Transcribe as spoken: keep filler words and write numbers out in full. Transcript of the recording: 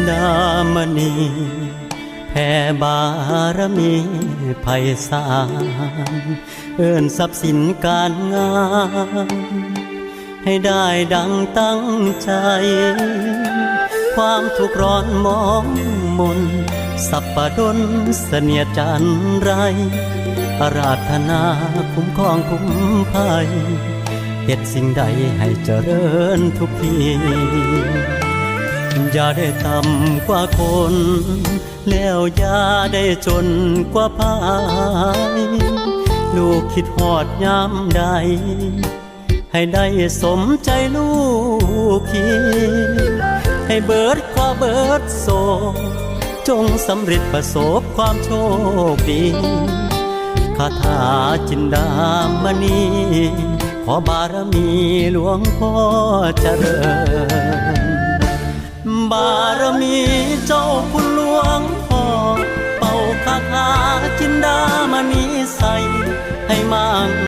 ดามณี แผ่บารมีไพศาล เอิ้นทรัพย์สินการงาน ให้ได้ดังตั้งใจ ความทุกข์ร้อนมองมน สัปปดลเสนียดจันไร อาราธนาคุ้มครองคุ้มภัย เฮ็ดสิ่งใดให้เจริญทุกที อย่าได้ต่ำกว่าคน แล้วอย่าได้จนกว่าพาย ลูกคิดฮอดยามใด ให้ได้สมใจลูกคิด ให้เบิดเคราะห์เบิดโศก จงสำเร็จประสบความโชคดี คาถาจินดามณี ขอบารมีหลวงพ่อเจริญ บารมีเจ้าคุณหลวงพ่อ เป่าคาถาจินดามณีใส่ ให้มา